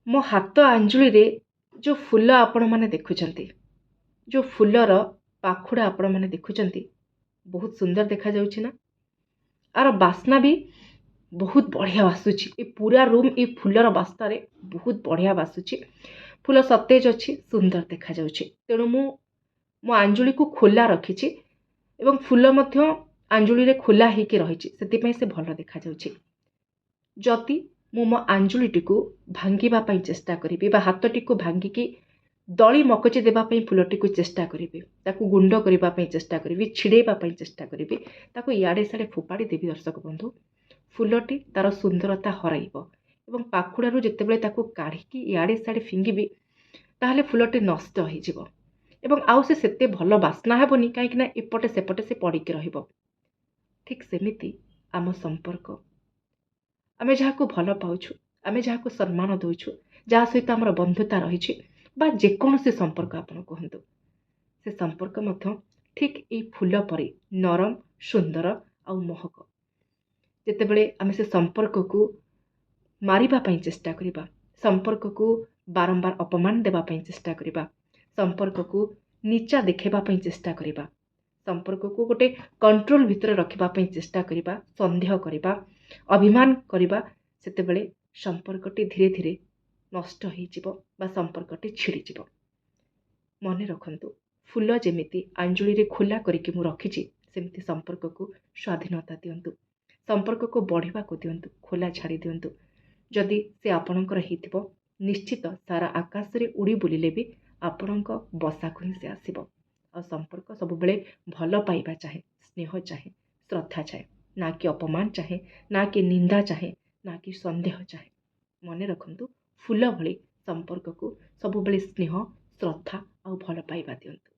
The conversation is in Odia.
ମୋ ହାତ ଆଞ୍ଜୁଳିରେ ଯେଉଁ ଫୁଲ ଆପଣମାନେ ଦେଖୁଛନ୍ତି, ଯେଉଁ ଫୁଲର ପାଖୁଡ଼ା ଆପଣମାନେ ଦେଖୁଛନ୍ତି, ବହୁତ ସୁନ୍ଦର ଦେଖାଯାଉଛି ନା? ଆର ବାସ୍ନା ବି ବହୁତ ବଢ଼ିଆ ବାସୁଛି। ଏ ପୁରା ରୁମ୍ ଏ ଫୁଲର ବାସ୍ନାରେ ବହୁତ ବଢ଼ିଆ ବାସୁଛି। ଫୁଲ ସତେଜ ଅଛି, ସୁନ୍ଦର ଦେଖାଯାଉଛି। ତେଣୁ ମୁଁ ମୋ ଆଞ୍ଜୁଳିକୁ ଖୋଲା ରଖିଛି ଏବଂ ଫୁଲ ମଧ୍ୟ ଆଞ୍ଜୁଳିରେ ଖୋଲା ହେଇକି ରହିଛି, ସେଥିପାଇଁ ସେ ଭଲ ଦେଖାଯାଉଛି। ଯଦି ମୁଁ ମୋ ଆଞ୍ଜୁଳିଟିକୁ ଭାଙ୍ଗିବା ପାଇଁ ଚେଷ୍ଟା କରିବି ବା ହାତଟିକୁ ଭାଙ୍ଗିକି ଦଳି ମକଚି ଦେବା ପାଇଁ ଫୁଲଟିକୁ ଚେଷ୍ଟା କରିବି, ତାକୁ ଗୁଣ୍ଡ କରିବା ପାଇଁ ଚେଷ୍ଟା କରିବି, ଛିଡ଼େଇବା ପାଇଁ ଚେଷ୍ଟା କରିବି, ତାକୁ ଇଆଡ଼େ ସିଆଡ଼େ ଫୋପାଡ଼ି ଦେବି, ଦର୍ଶକ ବନ୍ଧୁ, ଫୁଲଟି ତା'ର ସୁନ୍ଦରତା ହରାଇବ ଏବଂ ପାଖୁଡ଼ାରୁ ଯେତେବେଳେ ତାକୁ କାଢ଼ିକି ଇଆଡ଼େ ସିଆଡ଼େ ଫିଙ୍ଗିବି, ତାହେଲେ ଫୁଲଟି ନଷ୍ଟ ହେଇଯିବ ଏବଂ ଆଉ ସେ ସେତେ ଭଲ ବାସ୍ନା ହେବନି, କାହିଁକିନା ଏପଟେ ସେପଟେ ସେ ପଡ଼ିକି ରହିବ। ଠିକ୍ ସେମିତି ଆମ ସମ୍ପର୍କ, ଆମେ ଯାହାକୁ ଭଲ ପାଉଛୁ, ଆମେ ଯାହାକୁ ସମ୍ମାନ ଦେଉଛୁ, ଯାହା ସହିତ ଆମର ବନ୍ଧୁତା ରହିଛି ବା ଯେକୌଣସି ସମ୍ପର୍କ ଆପଣ କୁହନ୍ତୁ, ସେ ସମ୍ପର୍କ ମଧ୍ୟ ଠିକ୍ ଏଇ ଫୁଲ ପରି ନରମ, ସୁନ୍ଦର ଆଉ ମହକ। ଯେତେବେଳେ ଆମେ ସେ ସମ୍ପର୍କକୁ ମାରିବା ପାଇଁ ଚେଷ୍ଟା କରିବା, ସମ୍ପର୍କକୁ ବାରମ୍ବାର ଅପମାନ ଦେବା ପାଇଁ ଚେଷ୍ଟା କରିବା, ସମ୍ପର୍କକୁ ନିଚା ଦେଖାଇବା ପାଇଁ ଚେଷ୍ଟା କରିବା, ସମ୍ପର୍କକୁ ଗୋଟେ କଣ୍ଟ୍ରୋଲ ଭିତରେ ରଖିବା ପାଇଁ ଚେଷ୍ଟା କରିବା, ସନ୍ଦେହ କରିବା, ଅଭିମାନ କରିବା, ସେତେବେଳେ ସମ୍ପର୍କଟି ଧୀରେ ଧୀରେ ନଷ୍ଟ ହେଇଯିବ ବା ସମ୍ପର୍କଟି ଛିଡ଼ିଯିବ। ମନେ ରଖନ୍ତୁ, ଫୁଲ ଯେମିତି ଆଞ୍ଜୁଳିରେ ଖୋଲା କରିକି ମୁଁ ରଖିଛି, ସେମିତି ସମ୍ପର୍କକୁ ସ୍ୱାଧୀନତା ଦିଅନ୍ତୁ, ସମ୍ପର୍କକୁ ବଢ଼ିବାକୁ ଦିଅନ୍ତୁ, ଖୋଲା ଛାଡ଼ି ଦିଅନ୍ତୁ। ଯଦି ସେ ଆପଣଙ୍କର ହେଇଥିବ, ନିଶ୍ଚିତ ସାରା ଆକାଶରେ ଉଡ଼ି ବୁଲିଲେ ବି ଆପଣଙ୍କ ବସାକୁ ହିଁ ସେ ଆସିବ। ଆଉ ସମ୍ପର୍କ ସବୁବେଳେ ଭଲ ପାଇବା ଚାହେଁ, ସ୍ନେହ ଚାହେଁ, ଶ୍ରଦ୍ଧା ଚାହେଁ, ନା କି ଅପମାନ ଚାହେଁ, ନା କି ନିନ୍ଦା ଚାହେଁ, ନା କି ସନ୍ଦେହ ଚାହେଁ। ମନେ ରଖନ୍ତୁ, ଫୁଲ ଭଳି ସମ୍ପର୍କକୁ ସବୁବେଳେ ସ୍ନେହ, ଶ୍ରଦ୍ଧା ଆଉ ଭଲ ପାଇବା ଦିଅନ୍ତୁ।